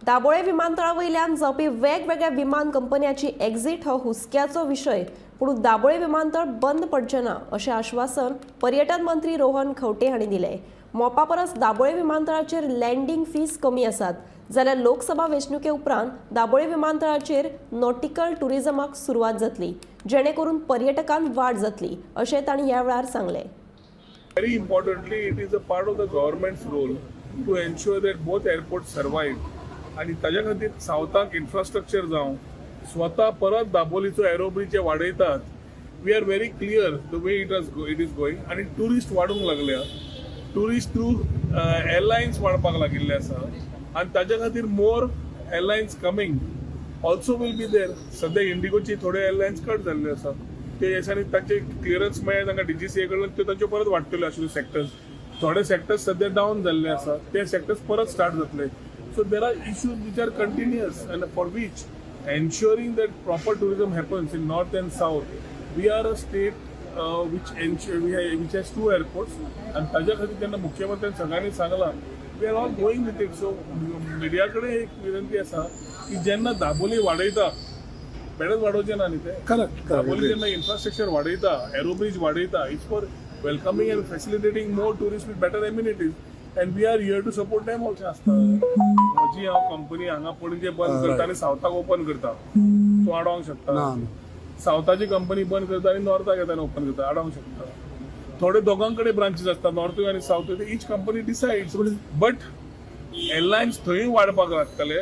दाबोळे विमानतळा वयल्यान जावपी वेगवेगळ्या विमान कंपन्याची एक्झिट हो हुस्क्याचो विशय, पूण दाबोळे विमानतळ बंद पडचें ना अशें आश्वासन पर्यटन मंत्री रोहन खंवटे हांणी दिलें. मोपा परस दाबोळे विमानतळाचेर लँडींग फीस कमी आसात, जाल्यार लोकसभा वेंचणुके उपरांत दाबोळे विमानतळाचेर नॉटिकल टुरिझमाक सुरवात जातली, जेणे करून पर्यटकांत वाड जातली अशें तांणी ह्या वेळार सांगलें. Very importantly, it is a part of the government's role to ensure that both airports survive. आणि ताज्या खातीर सावथाक इन्फ्रास्ट्रक्चर जावं, स्वता परत दाबोलीचो एरोब्रिज जे वाडयतात, we are very clear the way it is going. आणि ट्युरिस्ट वाडूंक लागल्या, ट्युरिस्ट थ्रू एअरलायन्स वाडपाक लागिल्ले आसा आणि ताज्या खातीर more airlines coming also will be there. सध्या इंडिगोची थोडे एअरलायन्स कट जाल्ले आसा. ते दिसांनी तांचे क्लियरन्स मेळ्ळे तांकां डीजीसीए कडल्यान, त्यो तांच्यो परत वाडटल्यो आशिल्ल्यो सेक्टर्स. थोडे सेक्टर्स सध्या डावन जाल्ले आसा, ते सेक्टर्स परत स्टार्ट जातले. So there are issues which are continuous and for which ensuring that proper tourism happens in north and south. We are a state which has two airports आणि ताज्या खातीर जेन्ना मुख्यमंत्र्यान सगळ्यांनी सांगलां, we are all going with it. So media कडेन एक विनंती आसा की जेन्ना दाबोली वाडयता, बेडेच वाडोवचें ना न्ही ते. करेक्ट. दाबोली जेन्ना इन्फ्रास्ट्रक्चर वाडयता, एरोब्रिज वाडयता, it's for welcoming and facilitating more tourist with better amenities, and we are here to support them also. आसता म्हजी हांव कंपनी हांगा पणजे बंद करता आनी सावथाक ओपन करता, तूं आडोवंक शकता? ना. सावथाची कंपनी बंद करता आनी नॉर्थाक येता आनी ओपन करता, आडोवंक शकता? थोडे दोगां कडेन ब्रांचीस आसता, नॉर्थूय आनी सावथूय. Each company decides, but airlines थंय वाडपाक लागतले.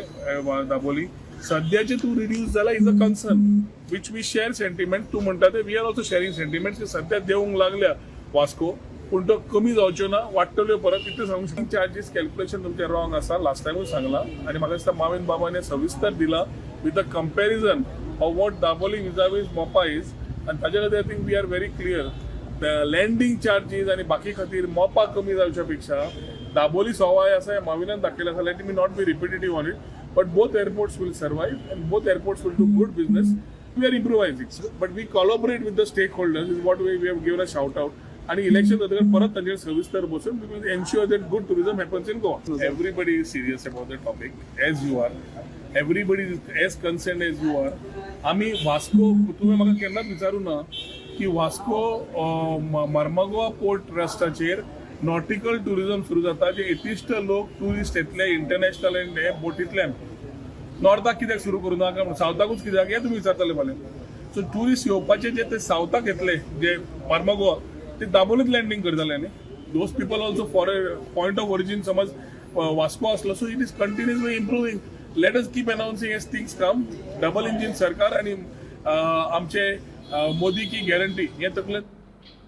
दाबोली सद्याचे तूं रिड्यूस जाला is a concern which we share sentiment. तूं म्हणटा ते we are also sharing sentiment की सध्या देवूंक लागल्या वास्को, पूण तो कमी जावच्यो ना, वाडटल्यो परत, इतलें सांगूंक शकता. चार्जीस कॅल्क्युलेशन तुमचें रॉंग आसा, लास्ट टायमूय सांगलां आनी म्हाका दिसता माविन बाबान सविस्तर दिला with a comparison of what Dabolim vis-a-vis Mopa is. आनी ताच्या खातीर I think we are very clear, landing charges आनी बाकी खातीर मोपा कमी जावच्या पेक्षा दाबोली सवाय आसा हें माविनान दाखयलें आसा. Let me not be repetitive on it, but both airports will survive and both airports will do good business. We are improvising, but we collaborate with the stakeholders is what we have given a shout out. आणि election जातकच परत तांचे सविस्तर बसून we will ensure that good tourism happens in Goa. Everybody is serious about the topic as you are. Everybody is as concerned as you are. आमी वास्को, तुवें म्हाका केन्नाच विचारू ना की वास्को मर्मागोवा पोर्ट ट्रस्टाचेर नॉटिकल टुरिझम सुरू जाता, जे येतिश्ट लोक टुरिस्ट येतले इंटरनॅशनल अँड हे बोटींतल्यान. नॉर्थाक कित्याक सुरू करूं नाका, सावथाकूच कित्याक, हें तुमी विचारतले फाल्यां. सो टुरिस्ट येवपाचे जे ते सावथाक येतले, जे मार्मागोवा, ते दाबोलीत लँडींग करतले न्ही. Those people also for a point of origin समज वास्को आसलो. So it is continuously improving. Let us keep announcing as things come. Double engine सरकार आणि आमचे मोदी की गॅरंटी हे तकलेंत.